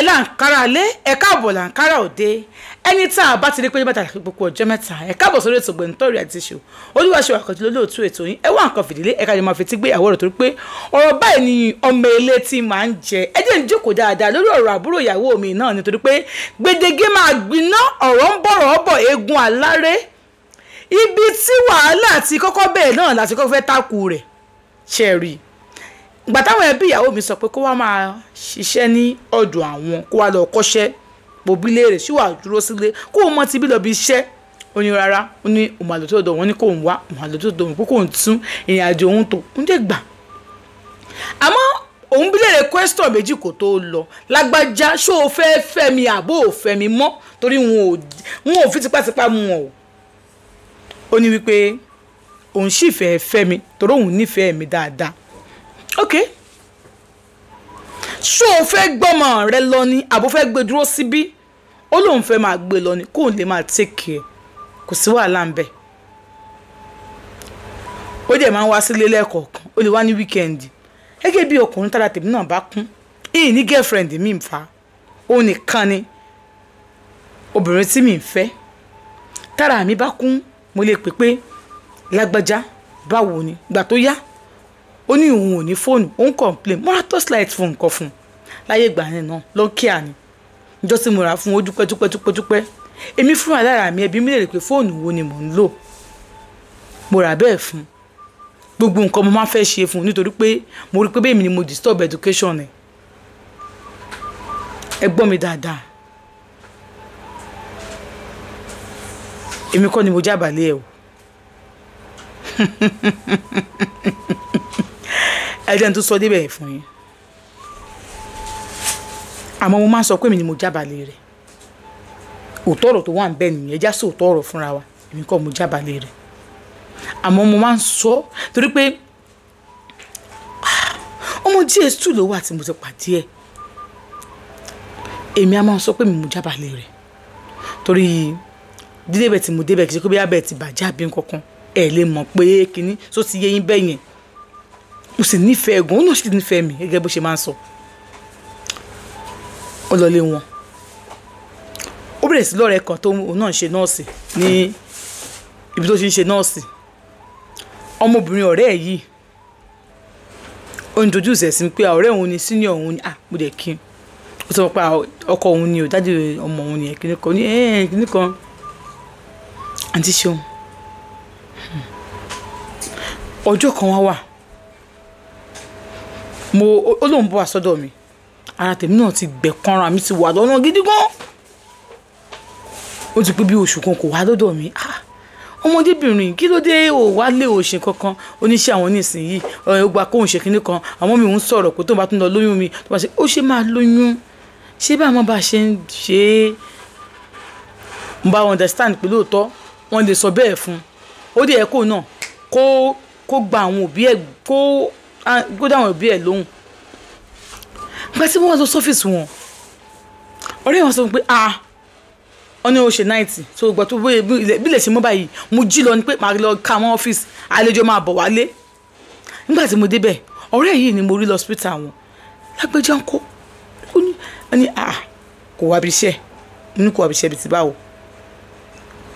Là ń kára lé, ẹ káàbọ̀ là ń kára òde. Ẹni tá a bá ti rí pé bàtà gbogbo ọjọ́ mẹ́ta, ẹ káàbọ̀ sórí ètò Ògbóǹtarìgì àti ṣe olúwaṣọ àkànjì lólóòtú ètò yín. Ẹ wá nǹkan fìdílé, ẹ kájọ máa fi tí gbé ìyàwó rẹ̀, torí pé ọ̀rọ̀ báyìí ni ọmọ ilé tí máa ń jẹ. Ẹ jẹ́ ń jókòó dáadáa lórí ọ̀rọ̀ àbúrò ìyàwó mi náà, nítorí pé gbèdéke máa gbiná, ọ̀rọ̀ ń bọ̀rọ̀ bọ̀ eegun aláré. Ibi tí wàhálà ti kọ́kọ́ bẹ́ẹ̀ náà láti kọ́kọ́ fẹ́ takù rẹ̀ ṣẹ̀rí. Ìgbà táwọn ẹbí ìyàwó mi sọ pé kó wá máa ṣiṣẹ́ ní ọ̀dọ̀ àwọn, kó wá lọ kọ́ṣẹ́, mo bi léèrè ṣé wàá dúró sílé kó o mọ ti bí lọ bí iṣẹ́? Ó ní rárá, ó ní òun àlọ́ tó dọ̀ wọ́n ní kó òun wá, òun àlọ́ tó dọ̀ wọ́n pé kó òun tún ìrìn àjò òun tó ń dé gbà. Àmọ́ òun bi léèrè question méjì kó tó lọ. Lágbájá, ṣó o fẹ́ fẹ́ mi àbó ò fẹ́ mi mọ́? Torí wọn ò fi tipátipá mú wọn o. Ó ní wípé òun sì fẹ́ fẹ́ mi torí òun nífẹ̀ẹ́ mi dáadáa. Ok, ṣó o fẹ́ gbọ́mọ rẹ lọ ni àbó fẹ́ gbé dúró síbí? Ó lóun fẹ́ máa gbé lọ ni kóun lè máa take care, kò sí wàhálà ń bẹ̀. Ó dẹ̀ máa ń wá sílé lẹ́ẹ̀kọ̀ọ̀kan, ó lè wá ní weekend. Gẹ́gẹ́ bí ọkùnrin tára tèmi náà bá kún, ìyìn ní girlfriend mi ń fa, òun nìkan ni obìnrin tí mi ń fẹ́. Tára mi bá kún, mo lè pè pé lágbájá, báwo ni? Ìgbà tó yá, ó ní òun ò ní fóònù, òun complain. Mo ra torchlight fún nǹkan fún un láyé ìgbà yẹn náà, Nokia ni. Ìjọ́ tí mo rà fún un, ó dúpẹ́ dúpẹ́ dúpẹ́ dúpẹ́. Èmi fúnra lára mi, ẹbí mi lè rí pé fóònù wo ni mò ń lò. Mo rà bẹ́ẹ̀ fún un. Gbogbo nǹkan mo máa ń fẹ́ ṣe fún un, nítorí pé mo rí pé bẹ́ẹ̀ mi ni mo disturb education ẹ̀. Ẹ gbọ́ mi dáadáa, èmi kọ́ ni mo jábàálẹ̀ ẹ o. Ẹ jẹ́ n tún sọ débẹ̀ fún yín. Àmọ́ mo máa ń sọ pé èmi ni mo jábàálẹ̀ rẹ̀. Òótọ́ ọ̀rọ̀ tó wà ń bẹ̀ nìyẹn, ẹ já sí òótọ́ ọ̀rọ̀ fúnra wa. Èmi kọ́ mo jábàálẹ̀ rẹ̀. Àmọ́ mo máa ń sọ torí pé ọmọ JS2 ló wà tí mo ti pàdé ẹ̀. Èmi a máa sọ pé èmi mo jábàálẹ̀ rẹ̀ torí dídébẹ̀ tí mo débẹ̀, kì í ṣe pé bí abẹ́ ti bàjẹ́ àbí nǹkankan, ẹ lè mọ̀ pé kínní tó ti yé yín bẹ́ẹ̀ yẹn. Mo sì nífẹ̀ẹ́ gan, òun náà sì nífẹ̀ẹ́ mi gẹ́gẹ́ bó ṣe máa ń sọ. Ó lọ lé wọn, ó bẹ̀rẹ̀ sí lọ́rẹ̀ẹ́ kan tó òun náà ń ṣe nọ́ọ̀sì ní ibi tó ti ń ṣe nọ́ọ̀sì. Ọmọbìnrin ọ̀rẹ́ ẹ̀ yìí ó introduce ẹ̀ sí mi pé ọ̀rẹ́ òun ni, senior òun ni. Ah, mo dẹ̀ kí n. Ó sọ pé ọkọ òun ni ò dájú, ọmọ òun ni ẹ̀ kíní kan ní ẹ̀ kíní kan. Àǹtí ṣeun, ọjọ́ kan wá wà, mo ó lóun bọ́ wá sọ́dọ̀ mi. Ara tèmi náà ti gbẹ̀ kanra, mi ti wà lọ́nà gidi gan. Ó ti pé bí oṣù kan kò wá lọ́dọ̀ mi. Ah, ọmọdébìnrin, kí ló dé ò wá lé òṣè kankan? Oníṣẹ́ àwọn nísìnyí, ó gba kóun ṣe kinní kan. Àwọn mi ń sọ̀rọ̀ pé tó bá tún lọ lóyún mi, tó bá ṣe ó ṣe máa lóyún, ṣé bá àwọn bá ṣe ń ṣe é. Mo bá understand pé lóòótọ́ wọ́n lè sọ bẹ́ẹ̀ fún un. Ó dẹ̀ kó náà kó gba àwọn òbí ẹ̀, kó dá àwọn òbí ẹ̀ lóhùn. Ìgbà tí wọ́n lọ sọ́fíìsì wọn, ọ̀rẹ́ wọn sọ pé ah, wọ́n ní ó ṣe 90 so ìgbà tó bí lè ṣe mọ́ báyìí, mo jí lọ ni pé màá lọ ka mọ́ ọ́fíìsì, àlejò máa bọ̀ wálé. Nígbà tí mo débẹ̀, ọ̀rẹ́ yìí ni mo rí lọ hospital wọn. Lágbájá ń kọ́, ó ní ah, kò wá bí iṣẹ́. Mo ní kò wá bí iṣẹ́ bí ti báwo?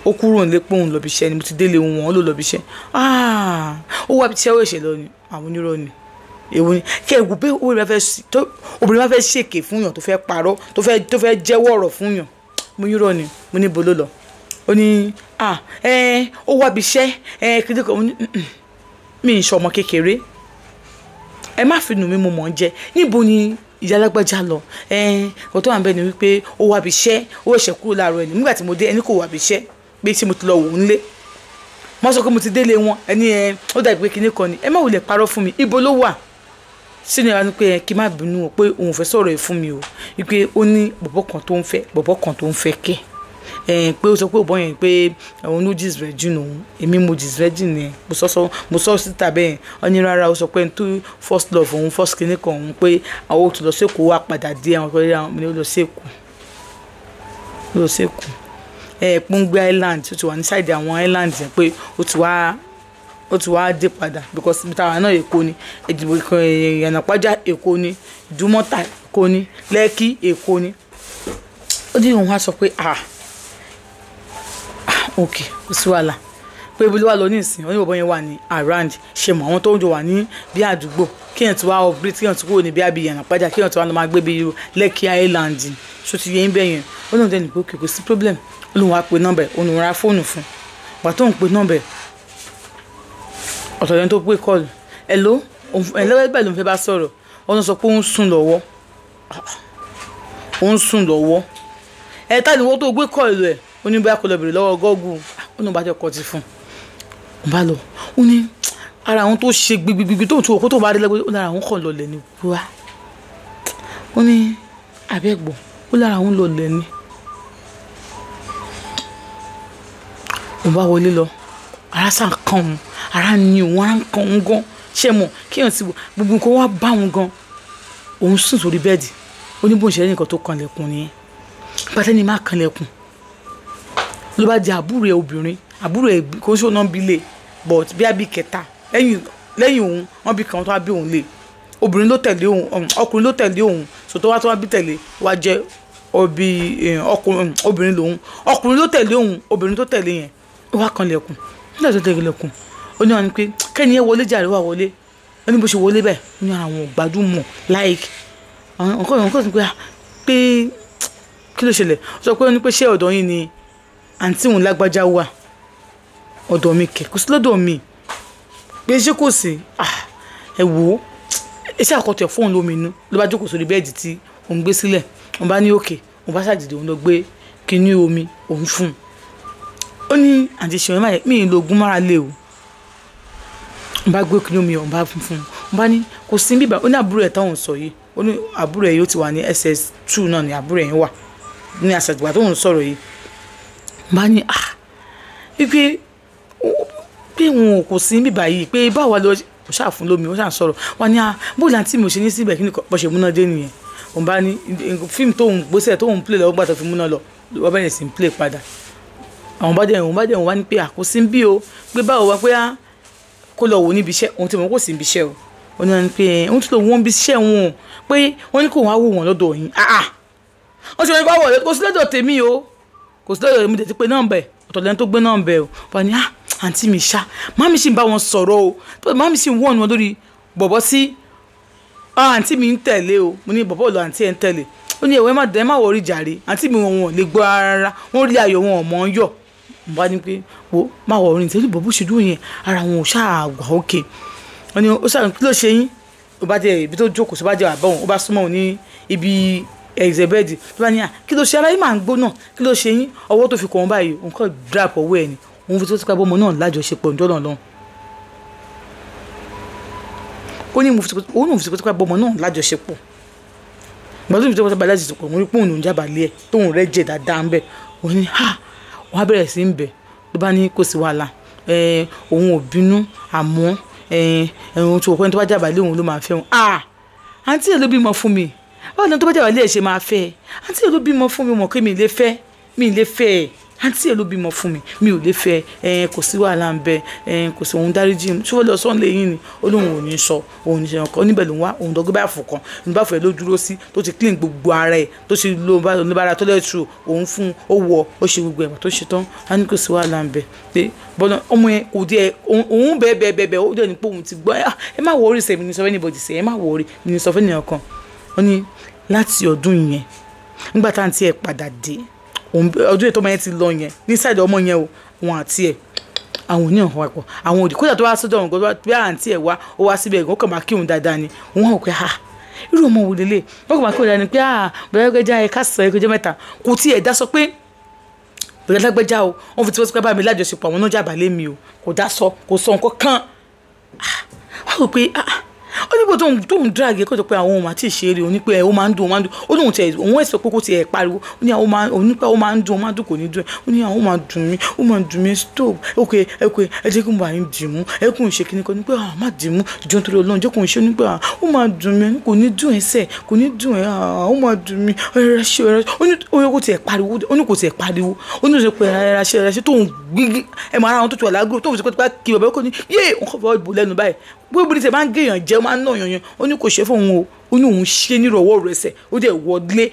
Ó kúrò nílé pé òun lọ bí iṣẹ́ ni, mo ti délé wọn, ó ló lọ bí iṣẹ́. Ah, ó wá bí iṣẹ́, ó ṣe lọ ni. Àwọn onírọ́ ni. Èwo ni kí ẹ wò pé obìnrin bá fẹ́ ṣèké fún yàn, tó fẹ́ parọ́, tó fẹ́ jẹ́wọ́ ọ̀rọ̀ fún yàn. Mo ní irọ́ ni. Mo ní bo ló lọ? Ó ní ah, ẹ ó wá bí iṣẹ́, ẹ kíndìn kan. Mo ní mi ń ṣe ọmọ kékeré, ẹ má fi nù mí, mo mọ̀ ń jẹ. Níbo ni ìyá alágbájá lọ? Ẹ kò tó wà ń bẹ̀ ni wípé ó wá bí iṣẹ́, ó ṣẹ̀ kúrò láàárọ̀ ẹni. Nígbà tí mo dé, ẹni kò wá bí iṣẹ́, pé ṣé mo ti lọ wò ó nílé? Mo sọ pé mo ti délé wọn, ẹni ẹ ó dàbí pé kinní kan ni. Ẹ má wulẹ̀ parọ́ fún mi, ibo ló wà? Sínú ìyá ni pé kí n má bínú o, pé òun fẹ́ sọ̀rọ̀ ẹ̀ fún mi o, wípé ó ní bọ̀bọ̀ kan tó ń fẹ́, bọ̀bọ̀ kan tó ń fẹ́ kẹ́ ẹ, pé ó sọ pé òbọ̀ yẹn pé òun ló disvirgin òun. Èmi mo disvirgin ẹ, mo sọ sọ, mo sọ síta bẹ́ẹ̀. Ó ní rárá, ó sọ pé tó first love òun, first kinní kan òun, pé àwọn ò tún lọ sí Èkó, wá padà dé àwọn ọ̀rẹ́ àwọn ní ó lọ sí Èkó, ó lọ sí Èkó, ẹ Pọ́ngbé Island, ó ti wà ní side àwọn island yẹn, pé ó ti wá dé padà, because ibi táwa náà Èkó ni, Ìdìbò Ìyànà Pàjá Èkó ni, Ìdúmọ̀tà Èkó ni, Lẹ́kí Èkó ni. Ó ní òun wá sọ pé ah ok, kò sí wàhálà, pé ibi ló wà lọ ní ìsìn. Ó ní bọ̀bọ̀ yẹn wà ní around, ṣe mọ̀ àwọn tó ń jọ wà ní bí àdúgbò, kéèyàn ti wá upgrade, kéèyàn ti kúrò ní bí abiyànà pàjá, kéèyàn ti wá lọ máa gbé bí Lẹ́kí Island, ṣó ti yẹ ń bẹ̀ yẹn. Ó lóun dẹ́nu pé ok, kò sí problem. Ó lóun wá pe nọ́mbà ẹ̀, òun lòun ra fóònù fún un. Gbà tó ń pe nọ́mbà ẹ̀, ọ̀tọ̀ lẹ́ni tó pé kọ́ọ̀lù. Hello, ẹlẹ́gbẹ̀ẹ́ ló ń fẹ́ bá sọ̀rọ̀. Ó ló sọ pé ó ń sùn lọ́wọ́, ó ń sùn lọ́wọ́. Ẹ tá ni wọ́n tó gbé kọ́ọ̀lù ẹ̀? Ó ní bóyá kò lọ bèrè lọ́wọ́ Google. Ó ní bá jẹ́ kọ́ ti fún un bá lọ. Ó ní ara àwọn tó ṣe gbigbigbigbi tó ń tu òkú tó bá rí lẹ́gbẹ̀ẹ́, ó lára àwọn kàn lọlẹ̀ ní wá. Ó ní abẹ́gbọ̀, ó lára àwọn lọlẹ̀ ní. Òun bá wọlé lọ, ara sàn kàn òun, ara ní òun, ara ń kàn òun gan. Ṣé mọ̀ kéèyàn ti gbogbo nǹkan wá bá òun gan. Òun sùn sórí bẹ́ẹ̀dì. Ó ní bóun ṣe rí nǹkan tó kanlẹ̀kùn nìyẹn. Pátẹ́ni má kanlẹ̀kùn ló bá di àbúrò ẹ̀ obìnrin, àbúrò ẹ̀ kò ń ṣe òun náà bí lè, but bí àbí kẹta lẹ́yìn òun, wọ́n bí kan tó wá bí òun lè. Obìnrin ló tẹ̀lé òun, ọkùnrin ló tẹ̀lé òun, so tó wá bí tẹ̀lé wá jẹ́ ọbí ọkùnrin, obìnrin lòun, ọkùnrin ló tẹ̀lé òun, obìnrin tó tẹ̀lé yẹn. Ó wá kanlẹ̀kùn. Nígbà tó tẹ̀lé ó ní wọn ni pé kẹ́ni ẹ wọlé jàre, wà wọlé. Ó ní bó ṣe wọlé bẹ́ẹ̀, ó ní ara àwọn ò gbádùn mọ̀, like àwọn nǹkan pé kí ló ṣẹlẹ̀. Ó sọ pé ó ní pé ṣé ọ̀dọ̀ yín ni àǹtí òun lágbájá wà? Ọ̀dọ̀ mi kẹ̀, kò sí lọ́dọ̀ mi. Pé ṣé kò sí? Ẹ wò ó, iṣẹ́ àkọ́tẹ̀ fóònù lómi inú ló bá jókòó sórí bẹ́ẹ̀dì tí òun gbé sílẹ̀. Òun bá ní òkè, òun bá ṣàdìde, òun lọ gbé kinní omi òun fún un. Ó ní àǹtí ṣe wọn mí ì lo ogún mára lé o. Òun bá gbé kinní omi òun bá fún un. Òun bá ní kò sí bíbá. Ó ní àbúrò ẹ̀ táwọn sọ yìí, ó ní àbúrò ẹ̀ yóò ti wà ní SS2 náà ni àbúrò ẹ̀ wà ní àṣàgbà tóun sọ̀rọ̀ yìí. Òun bá ní wípé pé òun kò sí bíbá yìí, pé báwa lọ ṣàfún lómi. Ó ṣàn sọ̀rọ̀ wọn ní bóòlù àǹtí mi ò ṣe ní síbẹ̀, kí ni bó ṣe múná dé nìyẹn. Òun bá ní fíìmù tóun gbéṣẹ́ tóun play lọ́wọ́ gbà tó fi múná lọ, wọ́n bẹ̀rẹ̀ sí play padà. Àwọn bá dẹ̀ òun bá dẹ̀ òun wá ní pé àkóso ń bí o, pé báwo wá pé á kó lọ wò níbi iṣẹ́ òun tí mo kò sí níbi iṣẹ́ o. Ó ní pé òun tún lọ wọ́n bí iṣẹ́ wọn o, pé wọ́n ní kó wọ́n á wò wọ́n lọ́dọ̀ yín. Wọ́n ṣe wọ́n ní kó wọ́n kò sí lọ́dọ̀ tèmi o, kò sí lọ́dọ̀ tèmi tètè pé nọ́mbà ẹ̀ ọ̀tọ̀ lẹ́ni tó gbé nọ́mbà ẹ̀ o. Wọ́n ní àǹtí mi ṣá, màmí sì ń bá wọn sọ̀rọ̀ o, màmí sì ń wọ̀n wọn lórí bọ̀bọ̀ sí àǹtí mi ń tẹ̀lé o. Mo ní bọ̀bọ̀ lọ àǹtí ẹ̀ ń tẹ̀lé. Ó ní ẹ̀wọ̀ ẹ má wọrí jàre, àǹtí mi wọn ò lè gbọ́ rárá, wọ́n rí ayọ̀ wọn ò mọ̀ ń yọ̀. Mo bá ní pé wo má wọ orin tẹ́lẹ̀ bọ̀bọ̀ ṣe dúró yẹn, ara wọn ò ṣáà wà ókè. Wọ́n ní ó ṣáà kí ló ṣe yín? Ó bá jẹ́ ibi tó jókòó sí, ó bá jẹ́ àbọ̀ òun, ó bá súnmọ́ òun ní ibi ẹ̀xẹ̀bẹ́ẹ̀dì. Tó bá ní à kí ló ṣe ara yín máa ń gbóná, kí ló ṣe yín? Ọwọ́ tó fi kàn wọ́n báyìí, òun kàn drap ọwọ́ ẹ̀ ni. Òun fi tó ti pa bọ́mọ náà lájọṣepọ̀ ǹjọ́ náà lọ́hùn. Ó ní òun náà fi tó ti pa bọ́mọ náà lájọṣepọ̀. Ìgbà tó fi tó ti pa lájọṣepọ̀, òun rí pé òun ń jábàálẹ̀ ẹ̀ tóun rẹ́ jẹ̀ dáadáa ń bẹ̀. Òun ní ha, wọ́n á bẹ̀rẹ̀ sí ń bẹ̀. Ló bá ní kò sí wàhálà, òun ò bínú àmọ́ òun tó wọ́pẹ́ tó bá jábàálẹ̀ òun ló máa fẹ́ òun. Àǹtí ẹ̀ ló bímọ fún mi, báwo ni tó bá jábàálẹ̀ ẹ̀ ṣe máa fẹ́ ẹ? Àǹtí ẹ̀ ló bímọ fún mi, mọ̀ pé mi ì lè fẹ́, mi ì lè fẹ́ ẹ. Àǹtí ẹ̀ ló bímọ fún mi, mi ò lè fẹ́ ẹ. Kò sí wàhálà ń bẹ, kò sí, òun dáríjì. Ṣé wọ́n lọ sọ́n lé yín ni? Ó lóun ò ní sọ, òun ní ṣe ọkọ níbẹ̀ lòun wá. Òun dọ́gbé bá fò kan ní bá fò ẹ̀ ló dúró sí, tó ti clean gbogbo ara ẹ̀, tó ti lo bára tó lẹ́tù òun fún ó wọ, ó ṣe gbogbo ẹ̀wà tó ṣe tán. Á ní kò sí wàhálà ń bẹ pé bọ́lá ọmọ yẹn kò dé òun bẹ́ẹ̀ bẹ́ẹ̀ bẹ́ẹ̀ bẹ́ẹ̀. Ó dẹ̀ ní pé òun ti gbọ́. Ẹ má wọrí sẹ́mi ní sọ fẹ́ anybody sẹ́, ẹ má wọrí ní sọ fẹ́ nìyẹn kan. Ó ní láti ọdún yẹn nígbà tá à ń tiẹ̀ padà dé ọdún ètò ọmọ yẹn ti lọ yẹn ní sáìdì ọmọ yẹn o, wọn àti ẹ àwọn òní ọ̀hún papọ̀ àwọn òdì kódà tó wá sọ́dọ̀ ọ̀hún gbọ́dọ̀ bí àǹtí ẹ̀ wá ó wá síbẹ̀ ó kàn máa kírun dáadáa ni. Òun hàn pé ha irú ọmọ wò lélẹ̀, wọ́n kàn máa kírun dáadáa ni pé ah bẹ̀rẹ̀ gbẹ́jà ẹ̀ ká sọ ẹ̀ kọjá mẹ́ta kò tí ẹ̀ dá sọ pé bẹ̀rẹ̀ lágbẹ́jà o, wọ́n fi tipẹ́tipẹ́ bá mi lájọṣepọ̀ àwọn náà jàbálẹ̀ mi o, kò dá sọ, kò sọ nǹkan kan. Wọ́n rò pé ó ní bó tóun drag ẹ kó tó pé àwọn ohun àti ìṣeré òun ní pé ó máa ń dùn, ó máa ń dùn. Ó lóun tiẹ̀ òun ẹ̀ sọ pé kó tiẹ̀ pariwo, ó ní àwọn máa òun ní pé ó máa ń dùn, ó máa ń dùn, kò ní dùn. Ó ní àwọn máa dùn mí, ó máa dùn mí, stop, ok ok ẹ jẹ́ kí n bá yín dì mú, ẹ kò ń ṣe kíní kan ní pé ah má dì mú jọ nítorí Ọlọ́run, jẹ́ kò ń ṣe ní pé ah ó máa dùn mí, kò ní dùn ẹsẹ̀, kò ní dùn ẹ, ah ó máa dùn mí, ẹ ṣe ẹ. Ó ní ó kò tiẹ̀ pariwo, ó ní kò tiẹ̀ pariwo, ó ní ó ṣe pé ẹ ṣe ẹ ṣe tóun gbígbí ẹ máa ra àwọn tó ti wà lágùrò tóun ṣe pé kí bàbá kò ní yé òun kò fọwọ́ bò lẹ́nu báyìí. Gbogbo ní tẹ máa ń gèèyàn jẹ, ó máa ń nà yàn yàn. Ó ní kò ṣe fóun o, ó ní òun ṣe nírọ̀wọ́ rẹsẹ̀, ó dẹ̀ wọlé.